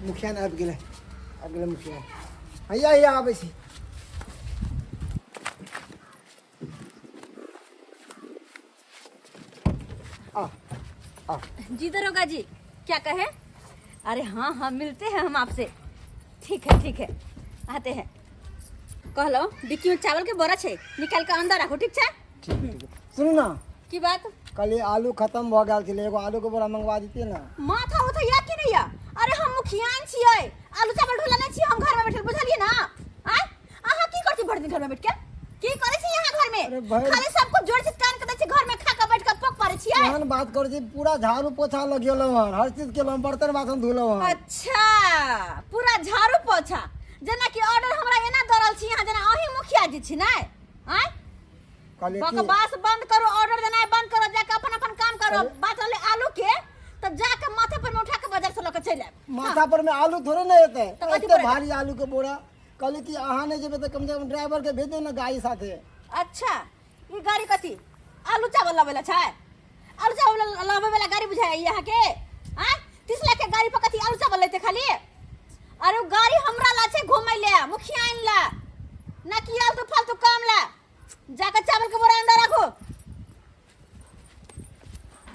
मुखिया ने आबि गेलै, आबि गेलै मुखिया। हैया हैया आबै छी। आ आ। जी दरोगा जी, क्या कहे? अरे हाँ हाँ, मिलते हैं हम आपसे। ठीक है ठीक है, आते हैं। कहलो डिक्की में चावल के बोरा छे, निकाल के अंदर राखो, ठीक छे? ठीक ठीक, सुनू ना। की बात? कहलियै आलू खत्म भऽ गेल छलै, एगो आलूके बोरा मंगवा दितियै ने। माथा उठा या कि नहीं या? अरे हम मुखियान छियै, आलू चावल ढोला नहीं छियै हम घर में बैठल, बुझलियै ना? आय अहाँ की करती भर दिन घर में बैठ के? की करै छी यहाँ घर में? अरे भाई। खाली सब कुछ जोड़ से कान के दै छी घर में, खा के बैठ के पोक पारै छियै। केहन बात करै छी, पूरा झाड़ू पोछा लगेलहुँ हन, हर चीज केलहुँ, बर्तन बासन धोलहुँ हन। अच्छा, पूरा झाड़ू पोछा, जेना कि ऑर्डर हमरा एना दऽ रहल छी अहाँ जेना अहीं मुखिया जी छी नै? आय कहलियै कि बकवास बंद करो, ऑर्डर देनाइ बंद करो, जाके अपन अपन काम करो। अरे। बात रहलै आलू के, तऽ जाके माथे पर में उठा के बाजार से लऽ के चलि आयब। माथा पर में आलू थोड़े ने एतै, तऽ कथी एते पर एतै? भारी आलू के बोरा। कहलियै कि अहाँ नहि जेबै तऽ कम से कम ड्राइवर के भेज दियौ ने गाड़ी साथे। अच्छा, ई गाड़ी कथी आलू चावल लाबै ला छै? आलू चावल लाबै वाला गाड़ी बुझाइ ई अहाँके? आँय, 30 लाख के गाड़ी पर कथी आलू चावल लेते खाली? अरे ओ गाड़ी हमरा ला छै घूमै ले, मुखिया आनि ला ना कि आलतू फालतू काम ला। जाके चावल के बोरा अंदर रखो।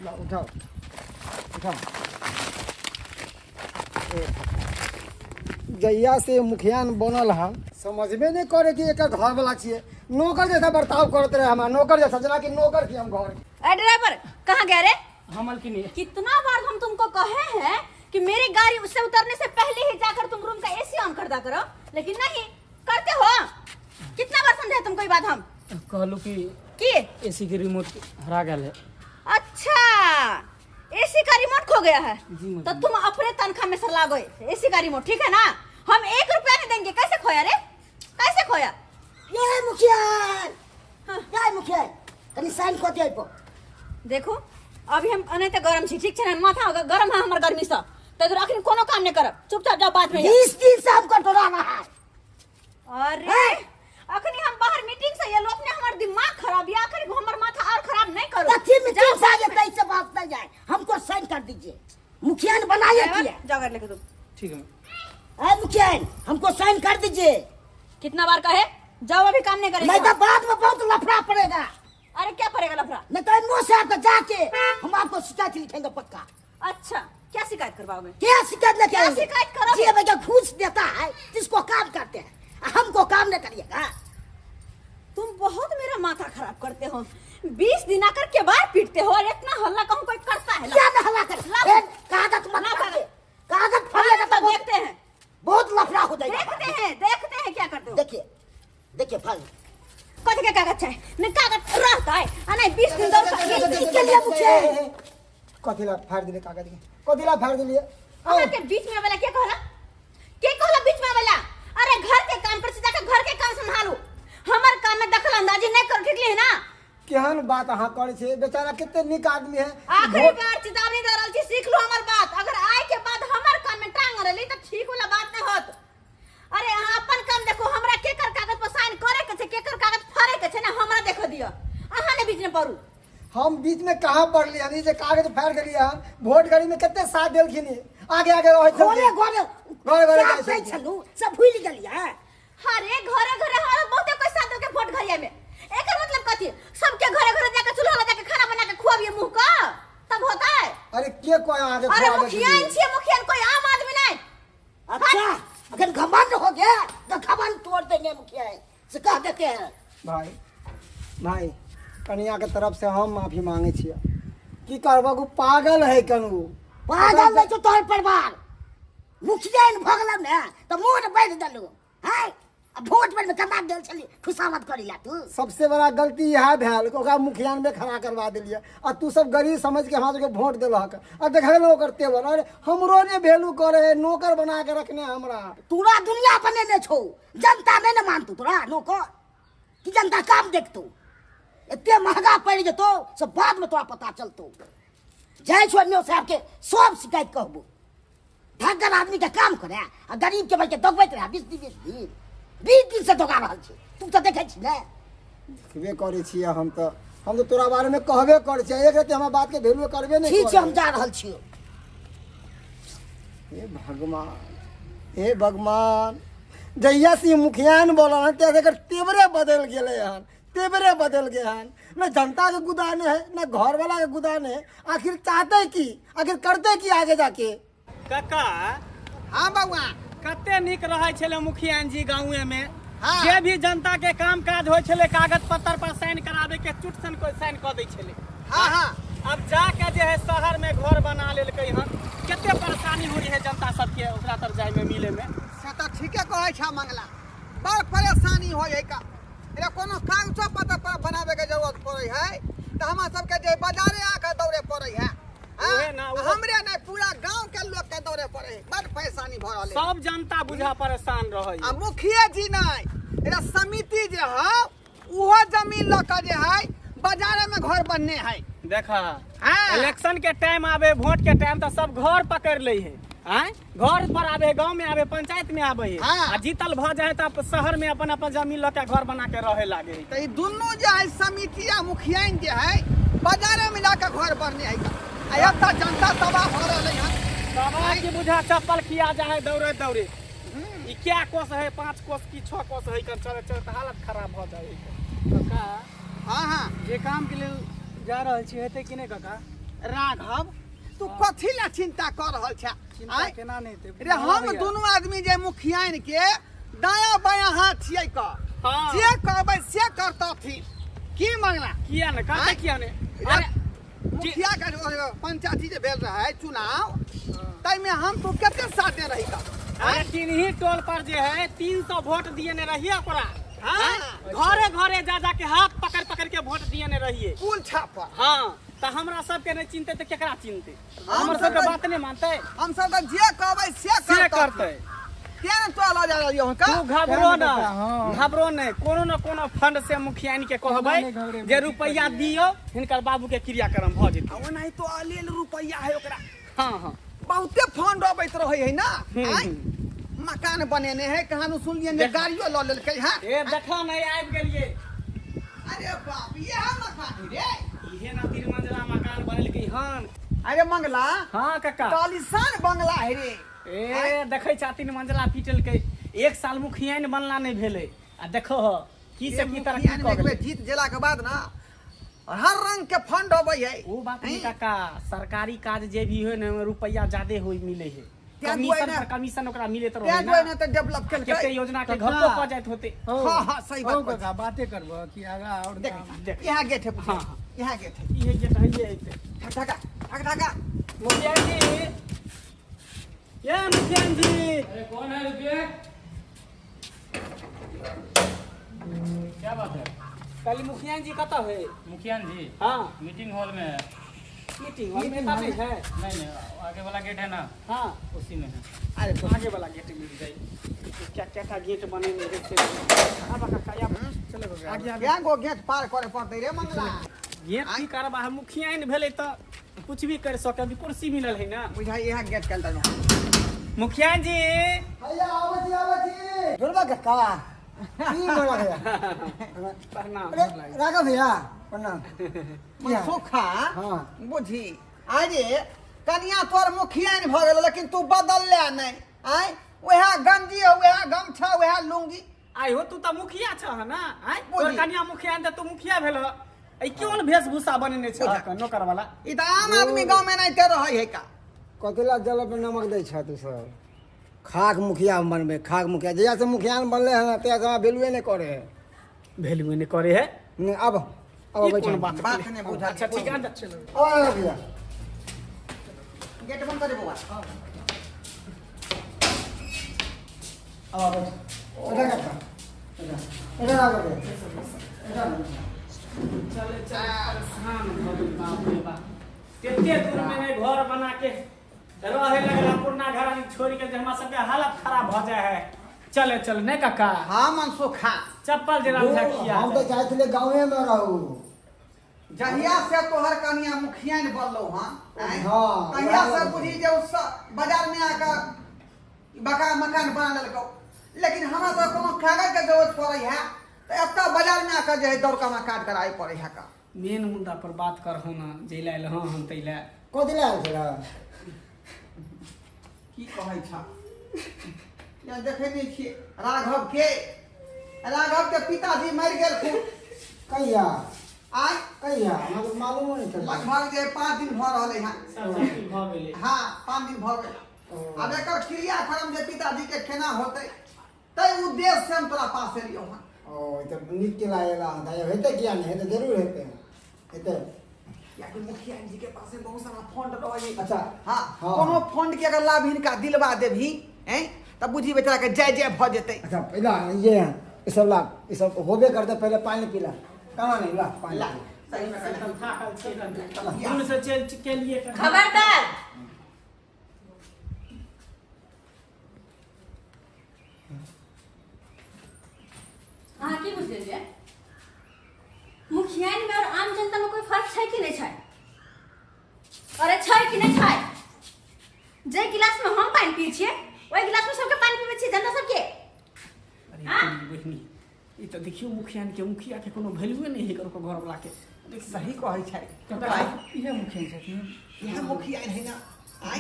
ला उठाओ उठाओ। जहिया से मुखियान बनल हन समझबे नहीं करे कि एकर घर वाला छियै, नौकर जैसा बर्ताव करत रहे हमरा, नौकर जैसा, जेना कि नौकर छी हम घर के। ए ड्राइवर कहाँ गए रे? हम अलकिनी। कितना बार हम तुमको कहे हैं कि मेरी गाड़ी उससे उतरने से पहले ही जाकर तुम रूम का एसी ऑन कर दा करो, लेकिन नहीं करते हो। कितना बार समझाए तुमको ये बात हम? कहलू कि की एसी के रिमोट हरा गेल है। अच्छा, एसी का रिमोट खो गया है? जी, तो तुम अपने तनख्वाह में से लागो एसी का रिमोट, ठीक है ना? हम 1 रुपया नहीं देंगे। कैसे खोया रे, कैसे खोया? ये मुखिया, ये मुखिया, कनी साइन कऽ दियै पर। देखो अभी हम नहीं तो गरम छी, ठीक छै ना? माथा गरम है हमर गर्मी से, तो अखन कोनो काम नहीं करब, चुपचाप जाओ बाद में। 20 दिन से हमको डराना है। अरे अखनी हम बाहर मीटिंग से एलो, अपने हमर दिमाग खराब या अखनी हमर माथा और खराब नहीं करो। कथी मीटिंग जाओ से बाद आगे में। कैसे बात नहीं जाए, हमको साइन कर दीजिए, मुखिया ने बनाया किया। जाओ घर लेके तुम। ठीक है। अरे मुखिया हमको साइन कर दीजिए। कितना बार कहे जाओ, अभी काम नहीं करेंगे, नहीं तो बाद में बहुत लफड़ा पड़ेगा। अरे क्या पड़ेगा लफड़ा? नहीं तो मुंह से आपको जाके हम आपको शिकायत लिखेंगे पक्का। अच्छा, क्या शिकायत करवाओगे? क्या शिकायत लेके क्या आएंगे? शिकायत करोगे? जी भैया घूस देता है जिसको काम करते हैं, हमको काम नहीं करिएगा। तुम बहुत मेरा माथा खराब करते हो, 20 दिन आकर के बाद पीटते हो और इतना हल्ला कहूँ कोई करता है? क्या ना हल्ला कर? लाओ। ए, कागज मत लाओ फाड़िए। कागज। कागज फाड़िएगा तो तो बहुत देखते हैं, बहुत लफड़ा हो जाएगा। देखते हैं, देखते हैं क्या करते हो। देखिए देखिए फाड़। कथी के कागज है? नहीं कागज रहता है आ नहीं 20 दिन दौड़ के लिए मुखिया। कथी ला फाड़ दिले कागज के? कथी ला फाड़ दिलिए? अहाँ के बीच में वाला के कहला? के कहला बीच में वाला? अरे घर के काम कर, जाके घर के काम संभालू, हमर काम में दखल अंदाजी नहीं करो, ठीक है ना? केहन बात अहाँ करै छियै, बेचारा कते नीक आदमी है। आखिरी बार चेतावनी दे रहल छी, सीख लो हमर बात। अगर आय के बाद हमर काम में टांग रहली त ठीक वाला बात नहीं होत। अरे अहाँ अपन काम देखो, हमरा केकर कागज पर साइन करे के छै, केकर कागज फाड़े के छै ना हमरा देखो दियो, अहाँ ने बीच में पड़ू। हम बीच में कहाँ पड़ली हन? ई जे कागज फाड़ देलियै हन, वोट घड़ी में कते साथ देलखिन, आगे आगे रहै छलखिन। घरे घरे घरे घरे साथ जाइ दै छलखिन। छलहुँ, सब भूलि गेलियै। अरे घरे घरे हमरा बहुते कोई साथ देलकै वोट घरिया में, एकर मतलब कथी? सबके घरे घरे जाके चूल्हा लगा के खाना बना के खुआबिए मुंह का तब होता है? अरे के कोई अहाँ के अरे खुआबै के मुखिया लिए? छियै, मुखिया कोई आम आदमी नहीं। अच्छा अगर घमंड हो गया तो घमंड तोड़ देंगे मुखिया से कह देते हैं। भाई भाई कनिया के तरफ से हम माफी मांगे छियै। की करबक, उ पागल है कनु। पागल नहीं तो तोहर परिवार मुखिया ने भगल ने तो मोर बैठ देलू हैं, आ वोट पर में कमा गेल छली खुशामद करी ला तू। सबसे बड़ा गलती इएह भेल कि ओकरा मुखियान में खड़ा करवा देलियै आ तू सब गरीब समझ के हमरा सबके वोट देलक आ देखल ओकर तेवर। अरे हमरो ने वैल्यू करे है, नौकर बना के रखने हमरा। तोरा दुनिया बनेने छौ, जनता नहीं ने मानतौ तोरा नौकर, कि जनता काम देखतौ। एते महंगा पड़ि जेतौ सब बाद में तोरा पता चलतौ। जाइ छौ एम साहब के सब शिकायत कहबो, धगर आदमी के काम करे आ गरीब के भाई के दगबैत रहे 20 दिन 20 दिन 20 दिन से दगा रहल छै। तू तऽ देखै छी ने? देखबे करै छियै हम तऽ, हम तऽ तोरा बारे में कहबे करै छियै, एक रति हमर बात के वैल्यू करबे नहीं। ठीक छै, हम जा रहल छियौ। हे भगवान, हे भगवान, जहिया से ई मुखियान बोलल हन तहिया से एकर तेवरे बदलि गेलै हन, तेवरे बदलि गेल हन। न जनता के गुदाने है न घर वाला के गुदाने है। आखिर चाहते की, आखिर करते की आगे जाके? काका। हाँ बउआ। कते नीक रहै छलै मुखिया जी गाँवे में। हाँ। जे भी जनता के काम काज होइ छलै कागज पत्तर पर साइन कराबे के चुट सन कोई साइन कऽ दै छलै। हाँ हाँ। अब जाके जे है शहर में घर बना लेलकै हन, कते परेशानी होइ है जनता सबके ओकरा तर जाय में मिले में। से तऽ ठीके कहै छह मंगला, बड़ परेशानी होइ है का। रे कोनो कागजो पत्तर पर बनाबे के जरूरत पड़ै है तऽ हमरा सबके जे बाजारे आके दौड़े पड़ै है। हाँ? उहे ना, उहे। हमरे नहीं पूरा गांव के लोग के दौड़े पड़े है, बड़ परेशानी भऽ रहल है। सब जनता बुझा परेशान रहै। आ मुखिया जी नहीं, रे समिति जे है उहो जमीन लऽ के जे है बाजारे में घर बनने है। देखा हाँ। इलेक्शन के टाइम आवे, वोट के टाइम, तो सब घर पकड़ ले है। आँय? घर पर आवे है, गांव में आवे, पंचायत में आवे है। हाँ। आ जीतल भ जाए तो शहर में अपन अपन जमीन लऽ के घर बना के रहे लागे है। तऽ ई दुनू जे है समिति आ मुखियाइन जे है बाजारे में जाके घर बनने है। आ एतऽ जनता तबाह भऽ रहलै हन। तबाह की बुझा चप्पल खिया जाए है दौड़े दौड़े। ई क्या कोस है, 5 कोस की 6 कोस है, कर चले चले हालत खराब भ जाए है। काका। हाँ हाँ। जे काम के लेल जा रहल छी हेतै कि नहि काका? राघव तू कथी ला चिंता कर रहल छे? चिंता आँय? केना नहि हेतै? रे हम दुनू आदमी जे मुखियाइन के दाया बाया हाथ छियै क। हाँ। जे कहबै से करतथिन। की मंगला? किया ने कहते आँय? किया ने? रे, अरे मुखिया के जो पंचायती जे भेल रहे चुनाव ताहिमे हम तू कते साथ दे रही का? अरे तीन ही टोल पर जे है 300 वोट दिए ने रहिए ओकरा। हाँ। आँय? घरे घरे जा जा के हाथ पकड़ पकड़ के वोट दिए ने रहिए। कुल छाप पर। हाँ, तऽ हमरा सबके नहि चिन्हतै तऽ केकरा चिन्हतै? हम हमर सब सबके तऽ- बात नहि मानतै? हम सब तऽ जे कहबै से से करतै। करतै। किया ने तोरा लऽ जा रहलियौ हन का? तू घबरो तें न, ने काका, हाँ। घबरो नहि, कोनो न कोनो फंड से मुखियानी के कहबै नहि घबरेबै, जे रुपैआ दियौ, हिनकर बाबू के क्रियाक्रम भऽ जेतै। आ ओनाहितो अलेल रुपैआ है ओकरा। हाँ हाँ। बहुते फंड अबैत रहै है ना। हम्म, आँय? मकान बनेने है, कहाँ सुनलियै ने गाड़ियो लऽ लेलकै है। ए देखो नहि आबि गेलियै। अरे बाप, इएह मकान है रे। इहे ना तीन मंजिला मकान बनेलकै हन। अरे मंगला। हाँ काका। आलीशान बंगला है रे। ए देखै छा तीन मंजिला पीटलकै, एक साल मुखियाइन बनला नहि भेलै आ देखो हो की से की तरक्की मुखियाइन कऽ एक गेलै। बेर जीत गेला के बाद ना हर रंग के फंड अबै है। ओ बात नहीं काका, सरकारी काज जे भी होय ने ओहिमे रुपैआ ज्यादे होय मिले है। तें कमीशन दुआरे पर कमीशन ओकरा मिलैत रहै तें दुआरे ना। ने तऽ डेवलप केलकै। कते योजना के काका। घपो कऽ जाइत होते। हौ, हाँ, हाँ, सही बात हौ कहै काका, बाते करबह कि आगा और देख, काम? देख। यहाँ गेट है, हाँ, हाँ। यहाँ गेट है। इहे गेट है, इहे हेतै। ठक ठका, ठक ठका। मुखिया जी, ये मुखिया जी। अरे कौन है? रुकिए, क्या बात है? कल मुखिया जी कतऽ है? मुखिया जी? हाँ। मीटिंग हॉल में है। मीटिंग हॉल में नहीं है? नहीं नहीं, आगे वाला गेट है ना। हाँ। उसी में है। अरे तो आगे वाला गेट मिल जाए। क्या क्या का गेट बने मेरे से। आबा काका, आबा। चलो काका। आगे आगे। क्या गो गेट पार करे पड़तै रे मंगला? गेट की करबा है, मुखिया ने भेलै तऽ कुछ भी कर सके, अभी कुर्सी मिलल है ना। बुझाइ यहाँ गेट के अंदर में। मुखिया जी। भैया आबै छी, आबै छी। जोड़बा काका, की बोला भैया? प्रणाम। अरे राघव भैया प्रणाम। की हाल? सुखा। हाँ। बुझी अरे कनिया तोर मुखिया ने भऽ गेल, लेकिन तू बदलले नहि। आँय, वएह गंजी वएह गमछा वएह लुंगी। आइ हो तू तऽ मुखिया छह ना? आँय, बुझी। तोर कनिया मुखिया तऽ तू मुखिया भेल। ई कोन वेशभूषा बनेने छह नौकर वाला? ई तऽ आम आदमी गाँव में एनाहिते रहै है का। कथी ला जल पे नमक दै छह तू सब? खाक मुखिया बनबे, खाक मुखिया। जहिया से मुखिया बनले हन तहिया से हमरा वैल्यूए नहि करे है। वैल्यूए नहि करे है? नहि, अब अब ई अबै कोन छी। बात? बात नहि बुझल। अच्छा ठीक है, चलो। अब आबै भैया। गेट बंद कर दे बौआ। अब आबै छी। बैठा काका, बैठा। बैठा राघव भैया। बैठा। चले चले, परेशान भऽ गेल बाप रे बाप। कते दूर में ने घर बना के रहे लगला, पुरना घर आदमी छोड़ के जे हमरा सबके हालत खराब भऽ जाय है। चले चले नहीं काका। हाँ मनसुखा। चप्पल जरा खिया। हम तऽ चाहै छलियै गाँवे में रहू। जहिया से तोहर कनिया मुखिया ने बनलौ हन, आँय? हाँ, तहिया वएह से बात। बुझी जे उ सब बाजार में आकर बका मकान बना लेलकौ, लेकिन हमरा सब कोनो कागज के जरूरत पड़ै है तऽ एतऽ बाजार में आकर जे है दौड़ के हमरा काज कराबे पड़ै है का। मेन मुद्दा पर बात करहो ना, जै ला एलहुँ हम तै ला। कथी लए आयल छलऽ? की कहै छ या देखै नहि छियै राघव के, राघव के पिताजी मरि गेलखुन। कहिया? आय? कहिया? हमरा तऽ मालूमो नहि छलै। लगभग जे 5 दिन भऽ रहलै हँ। सब चीज भऽ गेलै। हँ, 5 दिन भऽ गेल। ओ। आब एकर क्रियाक्रम जे पिताजी के केना होतै, ताहि उद्देश्य से हम तोरा पास एलियौ हँ। ओ, ई तऽ नीक केला एला हँ। तऽ हेतै, किया नहि हेतै? जरूर हेतै, हेतै। कियाकि मुखिया जी के पास बहुत सारा फंड रहै है। अच्छा। हाँ। हाँ। कोनो फंड के अगर लाभ हिनका दिलवा देबही हैं तब बुझी बेचारा के जय जय भऽ जेतै। अच्छा, पहला ये है, ई सब ला, ई सब होबे करते, पहले पानी पीला। कहाँ नहीं ला पानी? ला। पी। सही में कहला। थाकल छियै, दूर से चलि के लिए। खबरदार, अहाँ की बुझि गेलियै? मुखियाइन में और आम जनता में कोई फर्क छै कि नहि छै? अरे छै कि नहि छै? जे गिलास में हम पानि पी छियै, ओहि गिलास में सबके पानि पीबै छियै, जनता सबके। अरे हाँ? तोरी बहिनी, ई तऽ देखियौ, मुखिया के, मुखिया के कोनो वैल्यूए नहि है ओकर घरवला के। देख। सही कहै छै। इएह मुखिया छथिन? इएह मुखिया है ना। आय?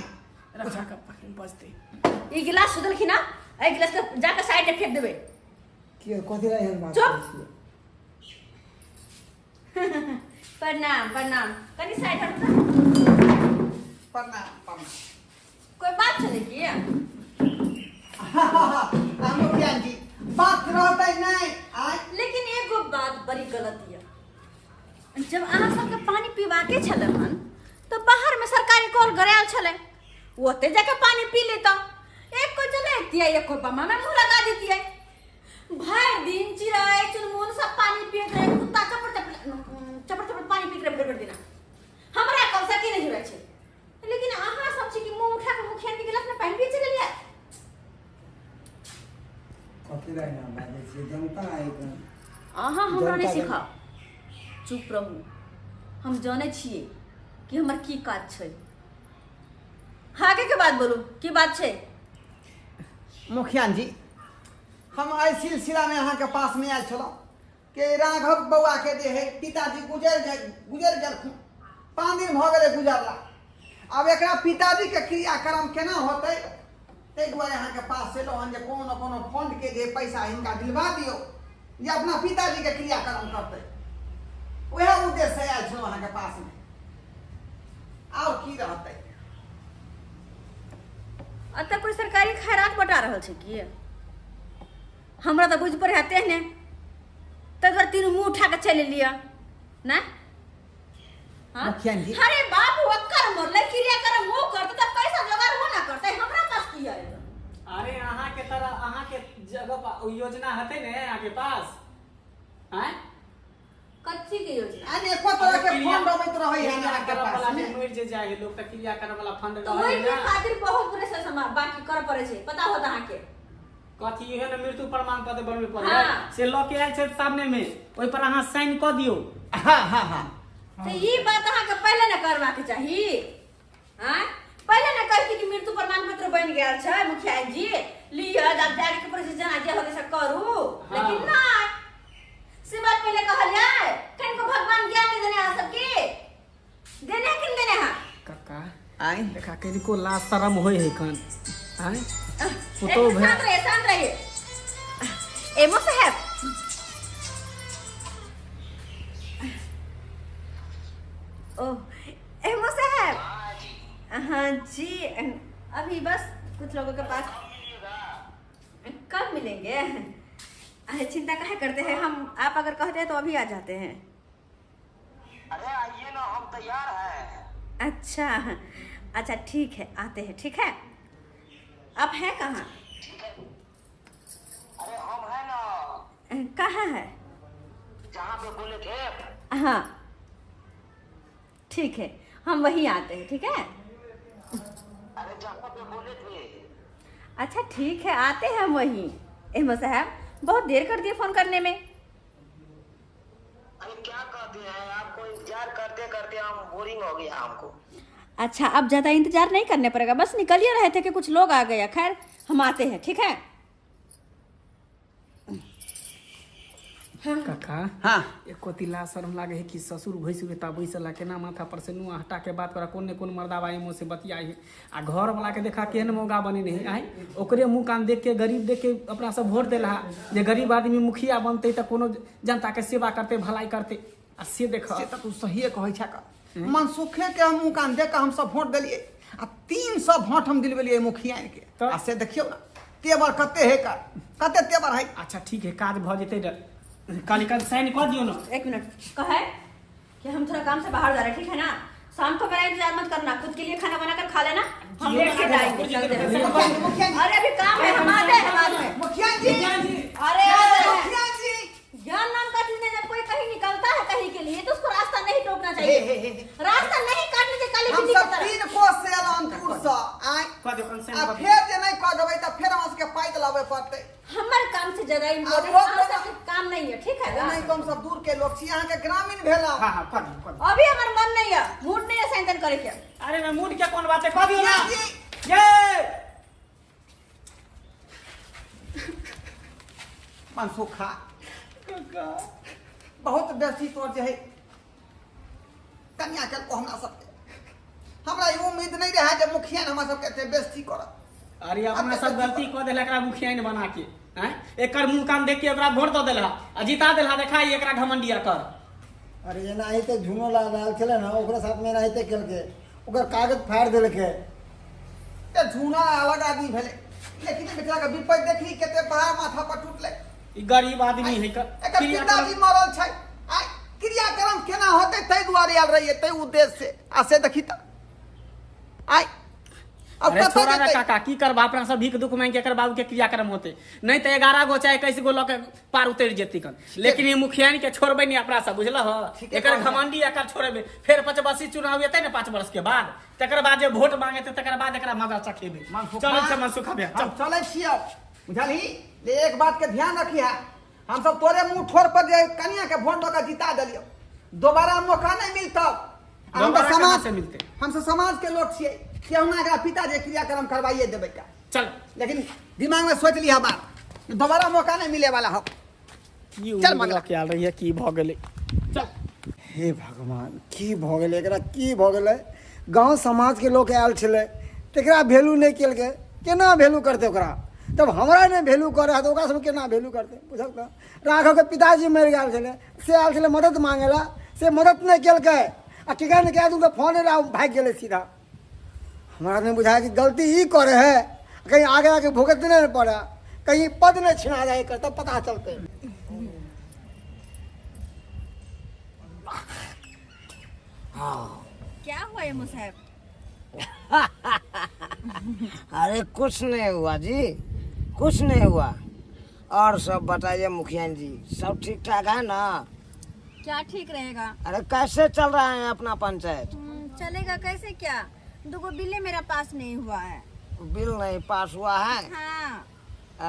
रक्षा कर, पकड़ बजतै। ई गिलास सुधलखिन ना, एहि गिलास के जाके साइड में फेंक देबै। की कथी ला एहन बात चुप। करै छियै? प्रणाम, प्रणाम। कनि साइड हटू तऽ। प्रणाम, प्रणाम। कोई बात छलै की? आ मुखिया जी, बात रहतै नहि। आय? लेकिन एगो बात बड़ी गलत यऽ। जब अहाँ सबके पानि पीबाके छलै हन तऽ बाहरमे सरकारी कल गरायल छलै, ओते जाके पानि पी लेता। एक को चले एक को बमा में मुंह लगा देतियै। भरि दिन चिड़ै चुनमुन सब पानि पियैत रहै, कुत्ता चपड़ चपड़ चपड़ चपड़ पानि पीत रहै भरि भरि दिना। हमरा कल से की नहि जुड़ै छै, लेकिन अहाँ सब छी कि मुंह उठा के मुखिया के गिलास में पानि पी चलि गेलियै। कथी ला एना बाजै छियै? जनता है कन। अहाँ हमरा नहि जनता के- सिखाउ। चुप रहू। हम जानै छियै कि हमर की काज छै। आगे के बात बोलू, की बात छै? मुखिया जी, हम एहि सिलसिलामे अहाँके पासमे आयल छलहुँ कि राघव बौआके जे है पिताजी गुजरि गेलखिन। 5 दिन भऽ गेलै गुजरला। आब एकरा पिताजीके क्रियाक्रम केना होतै, ताहि दुआरे अहाँके पास एलहुँ हन जे कोनो ने कोनो फंडके जे पैसा हिनका दिलवा दियौ जे अपना पिताजीके क्रियाक्रम करतै। उएह उद्देश्यसँ आयल छलहुँ अहाँके पासमे। आओर की रहतै? एतऽ कोई सरकारी खैरात बटा रहल छै की? हमरा तऽ बुझि पड़े हेतै ने, ताहि दुआरे तीनू मुँह उठा कऽ चलि एलियै ने। हाँ? मुखिया जी। अरे बाप, ओकर मरलै, क्रियाक्रम वो करतै तऽ पैसा जोगाड़ वो ना करतै, हमरा पास की आएगा? अरे, अहाँके तरह अहाँके जगह पर ओ योजना हेतै ने अहाँके पास? आँय? कथी के योजना? अनेको तरह के फंड अबैत रहै है अहाँके क्रियाक्रम पास वाला मे। जे मरि जे जाइ है लोक तऽ क्रियाक्रम वाला फंड तऽ रहै ओहि है के ना। खातिर बहुत प्रोसेस हमरा बाकी करऽ पड़ै छै, पता होत अहाँके। कथी? इहे ने मृत्यु प्रमाण पत्र बनबे पड़ै हाँ। से लऽ के आयल छै सामने मे, ओहि पर अहाँ साइन कऽ दियौ। हाँ हाँ हाँ। तऽ ई बात अहाँके पहिले ने करबाक चाही। आँय, पहिले ने कहती कि मृत्यु प्रमाण पत्र बनि गेल छै मुखिया जी, लिअ, आब जाके प्रोसेस जेना जे होतै से करू। हाँ। लेकिन नहि, से बात पहिले कहलियै। कनिको भगवान ज्ञान नहि देने अहाँ सबके? देने कि नहि देने? हाँ। कक्का। आय? देखा, कनिको लाज शरम होइ है कन? आँय? पुतोहु एक भेल। शांत रहिए, शांत रहिए। एमो साहब, ओह, एमो साहब। हाँ जी, अभी बस कुछ लोगों के पास। कब मिलेंगे? अरे, चिंता काहे करते हैं? हम आप अगर कहते हैं तो अभी आ जाते हैं। अरे, आइए ना, हम तैयार हैं। अच्छा अच्छा, ठीक है, आते हैं। ठीक है, आप हैं कहाँ? अरे, हम हैं ना। कहाँ है? जहाँ पे बोले थे। हाँ, ठीक है, हम वहीं आते हैं, ठीक है। अरे, जहाँ पे बोले थे। अच्छा, ठीक है, आते हैं हम वहीं। अहमद साहब, बहुत देर कर दिए फोन करने में। अरे, क्या कहते हैं, आपको इंतजार करते करते हम बोरिंग हो गया हमको। अच्छा, अब ज़्यादा इंतजार नहीं करने पड़ेगा। बस निकल ही रहे थे कि कुछ लोग आ गया। खैर, हम आते हैं, ठीक है। काका हाँ एको तिला शर्म लागे है कि ससुर भैंसुर के बैसला केना माथा पर से नुआ हटा के बात करा कोन ने कोन मर्दाबा मुँह से बतियाई है आ घर वाला के देखा केहन मौगा बने नहीं आय ओकरे मुँह कान देख के गरीब देख के अपना सब वोट देला जे गरीब आदमी मुखिया बनते तऽ कोनो जनता के सेवा करते भलाई करते आ से देख से तऽ तू सहिए कहै छह का मनसुखे के हम मुँह कान देख के हम सब वोट देलियै आ 300 वोट हम दिलबेलियै मुखिया के तऽ? आ से देखियौ ना तेवर कते है का कते तेवर है अच्छा ठीक है काज भऽ जेतै काली काल साइन कऽ दियौ ना एक मिनट कहे कि हम थोड़ा काम से बाहर जा रहे हैं ठीक है ना शाम को मेरा इंतजार मत करना खुद के लिए खाना बनाकर खा लेना हम लेट से जाएंगे चलते हैं। मुखिया जी मुखिया जी अरे अभी काम है हम आते हैं हम आते हैं मुखिया जी अरे आते हैं। मुखिया जी ज्ञान नाम का चीज नहीं जब कोई कहीं निकलता है कहीं के लिए तो उसको रास्ता नहीं टोकना हे चाहिए हे हे हे। रास्ता नहीं काटने चाहिए काली हम बिल्ली की सब तरह 3 कोस से एलहुँ दूर से आय कऽ दियौ कंसेंट आ कऽ दियौ। फेर जे नहि कऽ देबै तऽ फेर हमरा सबके पाइ दिलाबे पड़तै हमारे काम से ज्यादा इम्पोर्टेंट वो आप सबके काम नहीं है ठीक है ना नहीं तो हम सब दूर के लोग छी अहाँके ग्रामीण भेलहुँ हाँ हाँ कऽ दियौ कऽ दियौ अभी हमार मन नहीं है मूड नहीं है साइन करे के अरे मैं मूड के कोन बात है कऽ दियौ ना मुखिया जी ये मनसुखा बहुत बेसी तोर जे है कन्या के हमरा सबके हमरा ई उम्मीद नहीं रहे जे मुखिया हमरा सबके एते बेइज्जती करत अरे अपना सब गलती कऽ देला एकरा मुखिया बना के हैं एकर मुंह कान देख के ओकरा वोट दऽ देला आ जिता देला देखा ई एकरा घमंडिया कर अरे एनाहिते झुनो लाल आयल छलै ने ओकरा साथमे एनाहिते केलकै ओकर कागज फाड़ि देलकै ते झूना अलग आदमी भेलै लेकिन बेचारा के विपत्ति देखली कते बड़ा माथा पर टूटलै ई गरीब आदमी है एकर पिताजी मरल छै आ क्रियाक्रम केना होतै ताहि दुआरे आयल रहियै ताहि उद्देश्य से आ से देखी तऽ आइ अब अरे कतऽ छोड़ा ना जेतै काका की करबा अपना सब भीख दुख मांगि के एकर बाबू के क्रियाक्रम होते नहीं तो 11 गो चाहे 21 गो लऽ के पार उतरि जेती कन लेकिन ई मुखियानी के छोड़बै नहीं अपना सब बुझल ह ठीके एकर कहलियै। घमंडी एकर छोड़ेबै फेर पचबसी चुनाव एतै ने 5 वर्ष के बाद तकर बाद जे वोट मांगेतै तकर बाद एकरा मजा चखेबै मनसुखा। चलै छै मनसुखा भैया हम चल चलै छियौ बुझलही ले एक बात के ध्यान रखिहे हम सब तोरे मुंह ठोर पर जे कनिया के वोट दऽ के जिता देलियौ दोबारा मौका नहीं मिलतौ आ हम तऽ दोबारा कहाँ समाज से मिलतै? हम सब समाज के लोग छियै केहुना एकरा पिता जे क्रियाक्रम करवाइए देबै का चल लेकिन दिमाग में सोच लिहा बात दोबारा मौका नहीं मिले वाला हो की चल मंगला। के आयल रहिए की भऽ गेलै चल हे भगवान की भऽ गेलै एकरा की भऽ गेलै गाँव समाजके लोक आयल छलै तकरा वैल्यू नहि केलकै केना वैल्यू करतै ओकरा तब हमरा नहि वैल्यू करै है तऽ ओकरा सबके केना वैल्यू करतै बुझल तऽ राघवके पिताजी मरि गेल छलै से आयल छलै मदद मांगे ला से मदद नहि केलकै आ केकरा ने केकरा दुनूके फोन एलै आ भागि गेलै सीधा हमरा नहि बुझाय कि गलती ई करे है कहीं आगे आगे भुगतने नहि पड़े कहीं पद नहि छिना जाए एकर तब पता चलतै क्या हुआ एमो साहब अरे कुछ नहीं हुआ जी कुछ नहीं हुआ और सब बताइए मुखिया जी सब ठीक ठाक है ना क्या ठीक रहेगा अरे कैसे चल रहा है अपना पंचायत चलेगा कैसे क्या दुगो बिले मेरा पास नहीं हुआ है बिल नहीं पास हुआ है हाँ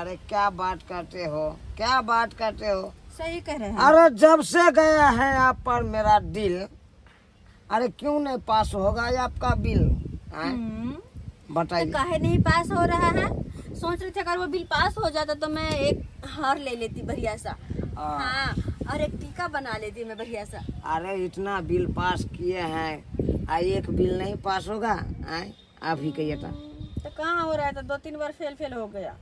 अरे क्या बात करते हो क्या बात करते हो सही कह रहे हैं अरे जब से गया है आप पर मेरा दिल अरे क्यों नहीं पास होगा ये आपका बिल हैं? तो बताइए काहे नहीं पास हो रहा है सोच रहे थे अगर वो बिल पास हो जाता तो मैं एक हार ले लेती बढ़िया सा हाँ और एक टीका बना लेती मैं बढ़िया सा अरे इतना बिल पास किए हैं आ एक बिल नहीं पास होगा हैं? आप ही कहिए था तो कहाँ हो रहा है तो 2-3 बार फेल फेल हो गया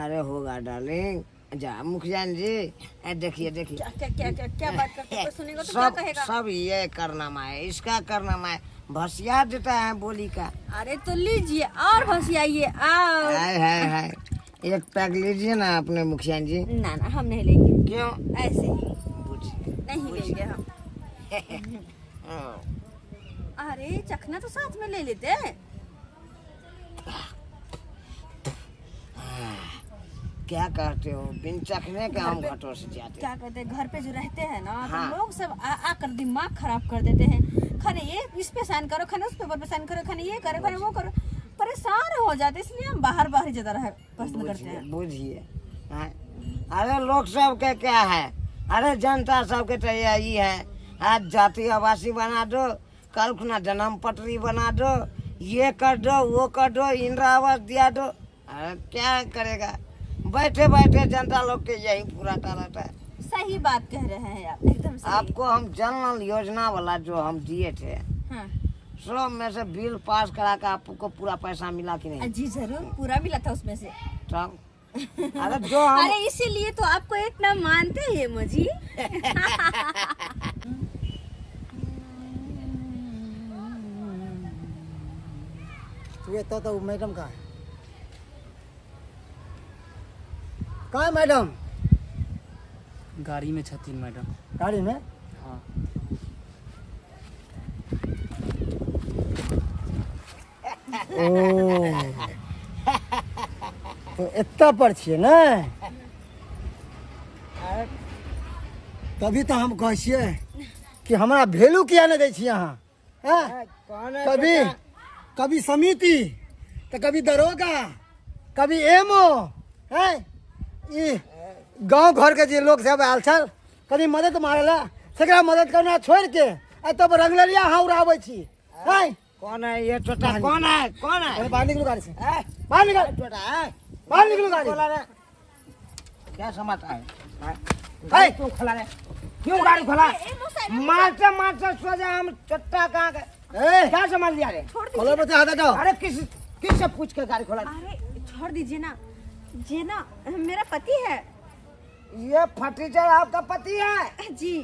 अरे होगा डार्लिंग जा मुखिया जी देखिए देखिए क्या क्या क्या क्या क्या बात करते हो? कोई सुनेगा तो क्या सब कहेगा सब ये करनामा है इसका करनामा है भसिया देता है बोली का अरे तो लीजिए और भसियाइए आओ हाय हाय हाय एक पैक लीजिए ना अपने मुखिया जी ना ना हम नहीं लेंगे क्यों ऐसे ही बुझिए नहीं लेंगे हम हाँ। अरे चखना तो साथ में ले लेते हैं क्या कहते हो बिन चखने के हम घटो से जाते क्या कहते हैं घर पे जो रहते हैं ना हाँ। तो लोग सब आ आकर दिमाग खराब कर देते हैं खाने ये इस पे साइन करो खाने उस पेपर पे साइन करो खाने ये करो खाने वो करो परेशान हो जाते हैं, इसलिए हम बाहर बाहर ही ज्यादा रह पसंद करते बुझिए हैं बुझिए हाँ। अरे लोग सब के क्या है अरे जनता सबके तो यही है आज जाति आवासी बना दो कल खुना जन्म पटरी बना दो ये कर दो वो कर दो इंदिरा आवास दिया दो अरे क्या करेगा बैठे बैठे जनता लोग के यही पूरा रहता है सही बात कह रहे हैं आप, एकदम सही। आपको हम जल नल योजना वाला जो हम दिए थे, हाँ। सब में से बिल पास करा के आपको पूरा पैसा मिला कि नहीं? जी जरूर, पूरा मिला था उसमें से। तब अरे जो हम अरे इसीलिए तो आपको इतना मानते हैं मुझे। तू एतऽ तऽ ओ मैडम कहाँ है? कहाँ है मैडम? गाड़ी में छथिन मैडम। गाड़ी में? हाँ। ओ तो एतऽ पर छियै ने, तभी तऽ हम कहै छियै कि हमरा वैल्यू किया नहि दै छियै अहाँ? हैं? कभी कभी समिति तऽ कभी दरोगा, कभी एमओ। हैं, ई गाँव घरके जे लोक सब आयल छल कनि मदद मारै लए, तकरा मदद करना छोड़ि के एतऽ पर रंगलरिया अहाँ उड़ाबै छी। हैं? कौन है ये छोटा? कौन है, कौन है? अरे बाहर निकलो गाड़ी से, ए, बाहर निकल, छोटा है, बाहर निकलो गाड़ी। खोला रे। क्या समाचार है? है? क्यों खोला रे? क्यों गाड़ी खोला? ए, मौसा, ए, मारते मारते सो जा हम चट्टा कहाँ गए? ए, क्या समझ लिया रे? छोड़ दीजिए। खोलो बच्चा, हाथ हटाओ। अरे किस किससे पूछ के गाड़ी खोला? अरे छोड़ दीजिए ना, ये ना मेरा पति है। ये फटीचर आपका पति है? जी।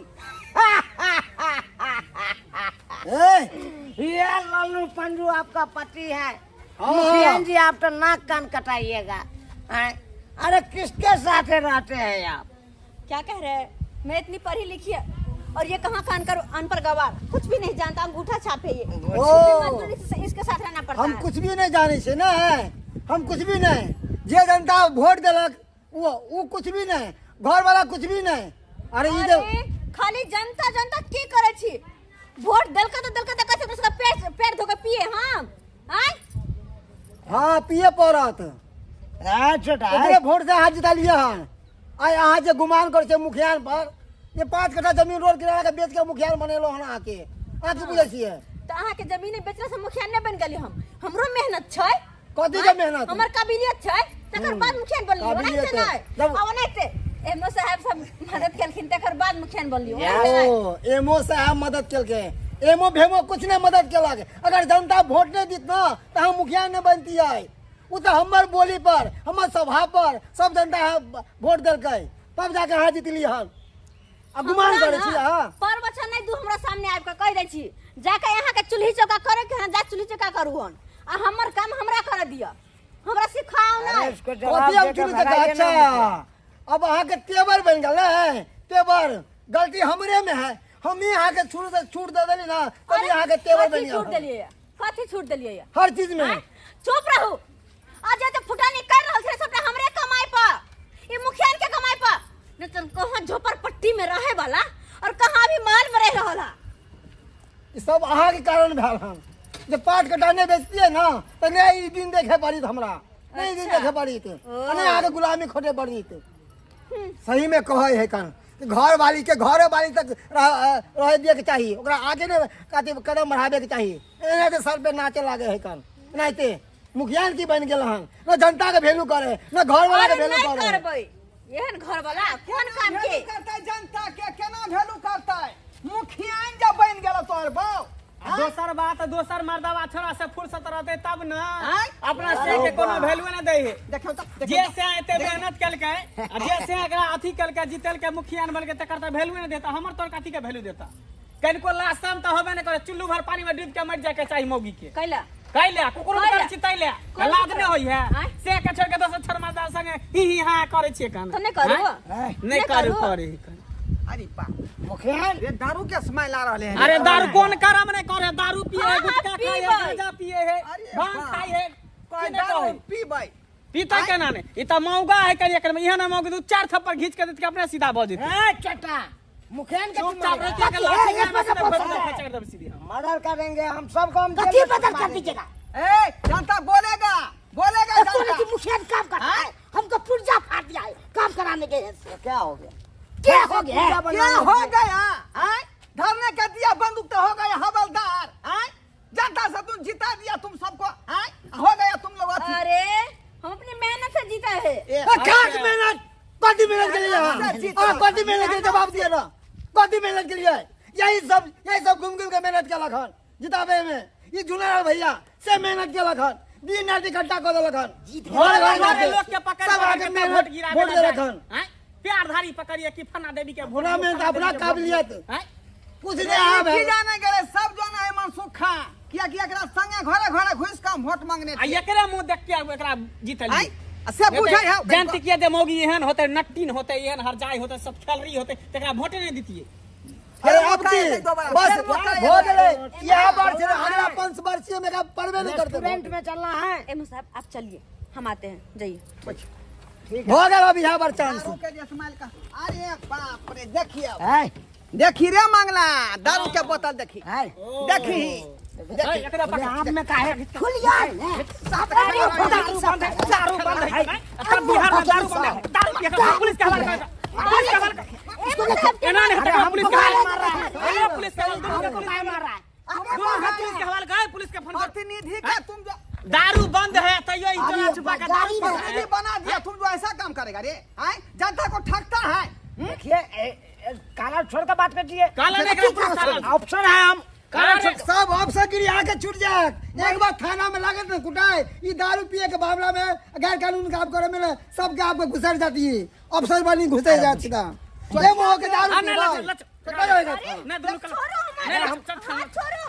ए, ये लालू पंजू आपका पति है। हाँ। मुखिया जी आप तो नाक कान कटाइएगा। हैं? अरे किसके साथ रहते हैं आप? क्या कह रहे हैं? मैं इतनी पढ़ी लिखी है और ये कहाँ कान कर अनपढ़ गवार, कुछ भी नहीं जानता, अंगूठा छापे ये। ओ। मजबूरी से इसके साथ रहना पड़ता हम है। कुछ भी नहीं जाने छे ना, हम कुछ भी नहीं। जे जनता वोट देलक वो कुछ भी नहीं, घर वाला कुछ भी नहीं। अरे ई जे अरे, खाली जनता जनता की करे छी? वोट देलका तो देलका, तो कथी उसका पैर पैर धोके पिए हम? आय? हाँ पिए पड़त। ए, छोटा, ए। ओकरे वोट से अहाँ जिता लिए हन। आइ अहाँ जे गुमान करै छियै मुखियान पर, ये 5 कट्ठा जमीन रोड किनारा के बेच के मुखियान बनेलहुँ हन अहाँके। अहाँ की बुझै छियै? तऽ अहाँके जमीन बेचला से मुखिया नहि बनि गेली हम। हमरो मेहनत छै। कथी के मेहनत? हमर काबिलियत छै, तकर बाद मुखिया बनलियै। काबिलियत ओनाहिते नहि। जब- आ ओनाहिते एमओ साहेब सब मदद केलखिन, तकर बाद मुखिया बनलियै। ओनाहिते नहि। ओ एमओ साहब मदद केलकै, एमओ भेमो कुछ नहीं मदद केलक। अगर जनता वोट नहीं दीत ना तऽ हम मुखिया नहीं बनतियै। ओ तऽ हमर बोली पर, हमर स्वभाव पर सब जनता वोट देलकै, तब जाके अहाँ जीतली हन। आ गुमान हमरा करै ना छी अहाँ। पर बच्चा नहीं दू हमरा सामने आबि कऽ कहि दै छी, जाके अहाँके चूल्ही चौका करे के हन, जा चूल्ही चौका करू हन, आ हमर काम हमरा करऽ दिअ, हमरा सिखाओ अरे नहि। इसको जवाब कथी हम दे के चूल्ही चौका? भगाइए ना अच्छा मुझे। अब अहाँके तेवर बनि गेल ने, तेवर गलती हमरे में है, हम ही अहाँके छूट से छूट दे देली ना, तभी अरे, अहाँके तेवर कथी बनि छूट गेल। देलियै? कथी छूट देलियै? हर चीज में। आँय? चुप रहू। आज जे फुटानी कर रहल छै सबटा हमरे कमाई पर, ई मुखियान के कमाई पर। नहीं तो कहाँ झोपड़पट्टी में रहे वाला और कहाँ अभी माल में रह रहल है। ई सब अहाँके कारण भेल हन। जे पाट कटा नहि बेचतियै ना तऽ नहि ई दिन देखे पड़ित हमरा, नहि ई दिन अच्छा। देखे पड़ित, ओ। आ नहि अहाँके गुलामी खोटे पड़ित। सही में कहै है कान कि घर वाली के घरे वाली तक रह दिए के चाही, ओकरा आगे ने कथी कदम बढ़ावे के चाही। एनाहिते सर पे नाचे लागे है कान, एनाहिते मुखियान की बनि गेल हन, न जनता के वैल्यू करे न घर वाला के अरे वैल्यू नहीं करे। करबै एहन घर वाला कोन काम के वैल्यू करतै जनता के, केना वैल्यू करतै? मुखियान जब बनि गेल तोहर बाप। आ दोसर बात, दोसर मर्दवा छोरा से फुर्सत रहते तब न, आँय? अपना से के कोनो वैल्यू न दै है। देखियौ तऽ, देखियौ जे तऽ। से एते मेहनत केलकै आ जे से एकरा अथी केलकै, जीतलकै, मुखिया बनलकै, तकर तऽ वैल्यू नहि देता। हमर तोर कथी के वैल्यू देता? कनिको लाशम तऽ होबे नहि करे, चुल्लू भर पानी में डूब के मरि जाय के चाही मौगी के। कैला? कैला कुकुर कैला? करै छी तैला कोन लाज कुकुर? नहि होइ है? आँय? से के छोड़ के दोसर छोड़ मर्दा संगे ही ही हाँ करै छियै कान। तऽ नहि करू? आँय? नहि नहि करू, करू? करै ही कान। अरे बा, मुखिया ये दारू के स्मेल आ रहले है। अरे दारू कोन करम नहीं करे, दारू पिए है, हाँ, गुटखा हाँ, खाए है, पीबै। गांजा पिए है, अरे भांग बा। खाए है, कोई की नहीं दारू कहै? पीबै। पीता केना नहीं? ई तऽ मौगा है करिया करिया, इहाँ ना मौगी दू चार थप्पड़ घींच के देत के अपने सीधा भऽ जेतै। ए चटा मुखिया के चुपचाप मारेगा। रहिए के ए, लाठी एक मारबै बजे तऽ पहुंचा बंद दे। खचर देब सीधी हम। मर्डर करेंगे हम सबको, हम कथी जेल में बदल कर मारेंगे। दीजिएगा? ए जनता बोलेगा, बोलेगा एको जनता। रति मुखिया काम करता है, हमको पुर्जा फाड़ दिया है काम कराने के लिए। क्या हो गया? क्या हो गया? पुर्जा क्या बनाने हो के। गया? आय धरने के दिया बंदूक तो हो गया हवलदार। आय जनता से तुम जिता दिया तुम सबको। आय हो गया तुम लोग अथी। अरे हम अपनी मेहनत से जीता है। ए, खाक मेहनत, कथी मेहनत के लिए अहाँ कथी मेहनत के जवाब दिए ना, कथी मेहनत के लिए? यही सब घूम घूम के मेहनत केलक हन जिताबे में। ई जुनेलाल भैया से मेहनत केलक हन, दिन रात इकट्ठा कऽ देलक हन, घर घर सारे जाके लोग के पकड़ सब पकड़ आके के मेहनत वोट गिरावे वोट ला देलक जाए। हन। आँय? प्यारधारी पकड़िए कि फन्ना देवी के वोट अपना दो, मेहनत फन्ना अपना देवी के वोट दो। काबिलियत आँय? कुछ नहीं आब की जाने गेलै, सब जाने है मनसुख खां, किया किया एकरा संगे घरे घरे घुसि कऽ हम वोट मांगने आ छियै। एकरे मुंह देख के एकरा जीतलियै। आँय? आ से बुझै है जानती किया जे मौगी एहन होते, नट्टीन होते, एहन हरजाई होते, सब खेलरी होते, तकरा वोटे नहीं दितिए। अरे फेर अब मौका की एतै दोबारा, बस फेर मौका हो एतै। गेलै इएह बार छै, अगला पंच वर्षीय में एकरा पड़बे नहीं करते। रेस्टोरेंट में चलना है। एमओ साहब, आप चलिए, हम आते हैं, जाइए। हो गेल अब इएह बार चांस। दारू के जे स्माइल का, अरे बाप रे, देखिए अब। है देखी रे मंगला, दारू के बोतल देखी। है। देखी। ए, एकरा पकड़। आप में काहे खुल जाए। दारू बंद है, दारू बंद है। तब बिहार में दारू बंद है, दारू पिए के पुलिस के हवाले कर, पुलिस के हवाले कर। एना नहीं होता, पुलिस के हवाले मार रहा है, एना पुलिस के हवाले, दोनों के पुलिस के मार रहा है, दोनों के पुलिस के हवाले कर, पुलिस के फोन कर। प्रतिनिधि का तुम जो दारू बंद है तैयो इतना छुपा के दारू बंद है। प्रतिनिधि बना दिया तुम, जो ऐसा काम करेगा रे, आए जनता को ठगता है। देखिए, काला छोड़ कर बात करती काला नहीं करा, पुलिस काला। ऑप्शन है हम काला अरे सब अफसर गिरी आके छूट जाए, एक बार थाना में लागत न कुटाए। ये दारू पिए के मामला में गैर कानून काम करे में सबके आपको घुसर जाती है, अफसर बनी घुसे जाती था ये मोह के दारू हाँ, नहीं, पीवा। लच, लच। तो क्या होएगा? नहीं, दोनों काला। छोड़ो हमारा। नहीं, हम चल थाना। हाथ छोड़ो।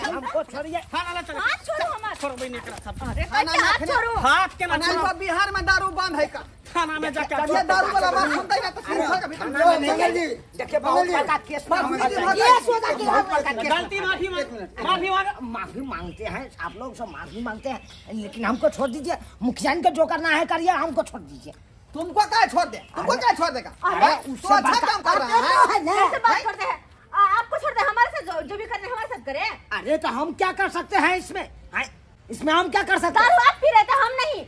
हमको छोड़िए। थाना ला चल। हाथ छोड़ो हमारा। छोड़ो बहिनी एकरा सब। अरे कैसे हाथ छोड़ो? हाथ केना नहीं छोड़ो? तो बिहार में दारू बंद है का? थाना में जाके ये दारू वाला बात सुनते ना तो सिर के भीतर लो, मंगल जी। देखिए, बहुत बड़का केस में हम फंस गए। केस हो जाके बहुत बड़का केस। गलती माफी मांग, माफी मांग। माफी मांगते हैं, आप लोग सब माफी मांगते हैं, लेकिन हमको छोड़ दीजिए। मुखिया के जो करना है करिए, हमको छोड़ दीजिए। तुमको क्या छोड़ दे? तुमको क्या छोड़ देगा? अरे तू उससे अच्छा बड़का- काम कर रहा है। है ना। कैसे बात करते हैं? आपको छोड़ दे, हमारे साथ जो, जो भी करना है हमारे साथ करें। अरे तो हम क्या कर सकते हैं इसमें? हैं? इसमें हम क्या कर सकते हैं? दारू आप पी रहे थे, हम नहीं।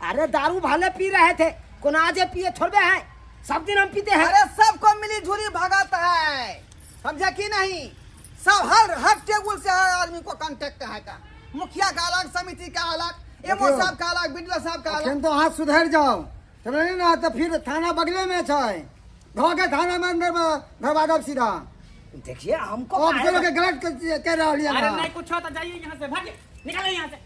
अरे दारू भले पी रहे थे, कोना आज पिए छोड़बे हैं? सब दिन हम पीते हैं। अरे सबको मिली जुली भगत है, समझे कि नहीं? सब हर हर टेबुल से हर आदमी को कांटेक्ट है का, मुखिया का अलग, समिति का अलग, एमओ साहब का अलग, बीडीओ साहब का अलग। अखन तो हाथ सुधर जाओ समझलिए ना, तो फिर थाना बगले में छै, धो के थाना में अंदर में धरवा दब सीधा। देखिए, हमको अफसरों के गलत कह रहा अरे है। नहीं कुछ हो तो जाइए यहाँ से, भागिए, निकालो यहाँ से।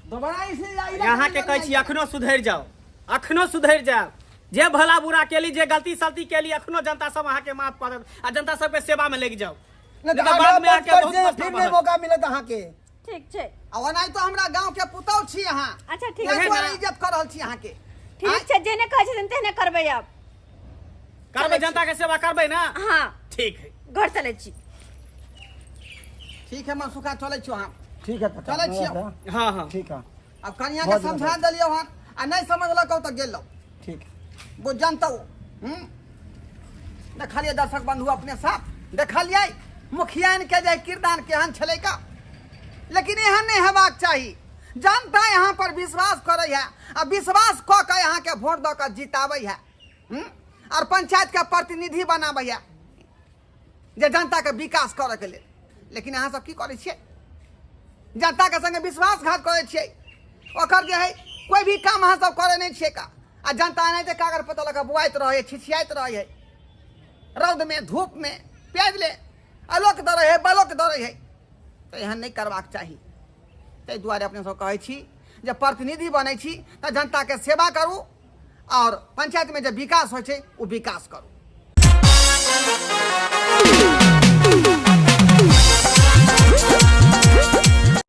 दोबारा इसे यहाँ के कहै छी, अखनो सुधरि जाओ, अखनो सुधरि जाओ। जे भला बुरा केली, जे गलती सलती केली, अखनो जनता सब अहाँके माफ कऽ देत आ जनता सबके सेवा में लागि जाओ। नहीं नहीं तो तऽ बाद में आगा अहाँके बहुत फिर पछतावा नहीं होत। मौका मिलत अहाँके। ठीक छै। आ ओनाहि तो हमरा गांव के पुतहु छी अहाँ। अच्छा, ठीक ताहि छै। दुआरे इज्जत कऽ रहल छी अहाँके। ठीक छै, जेने कहै छथिन तेहने करबै आब। करबै, जनता के सेवा करबै ना? हाँ। ठीक है। घर चलै छी। ठीक है मनसुखा, चलै छियौ हम। ठीक है काका, चलै छियौ। हाँ हाँ। ठीक है। आब कनिया के समझा देलियौ हन आ नहि समझलकौ तऽ गेलौ। ठीक। वो जनतौ। देखलियै दर्शक बंधु, अपने साथ देखलियै मुखियान के जे किरदार केहन छलै का, लेकिन एहन नहि हेबाक चाही। जनता यहाँ पर विश्वास करै है आ विश्वास कऽ के अहाँके वोट दऽ कऽ जिताबै है और पंचायत के प्रतिनिधि बनाबै है जे जनता के विकास करऽ के लेल। लेकिन अहाँ सब की करै छियै? जनता के संगे विश्वासघात करै छियै। ओकर जे है कोई भी काम अहाँ सब करै नहि छियै का, आ जनता एनाहिते कागज पत्र लऽ कऽ बुआइत रहै है, छिछियाइत रहै है, रौद में धूप में प्याज ले आलोक दऽ रहै है, बलोक दऽ रहै है। तऽ एहन नहि करबाक चाही। ताहि दुआरे अपने सब कहै छी जे प्रतिनिधि बनै छी तऽ जनताके सेवा करू और पंचायत में जे विकास होइ छै ओ विकास करू।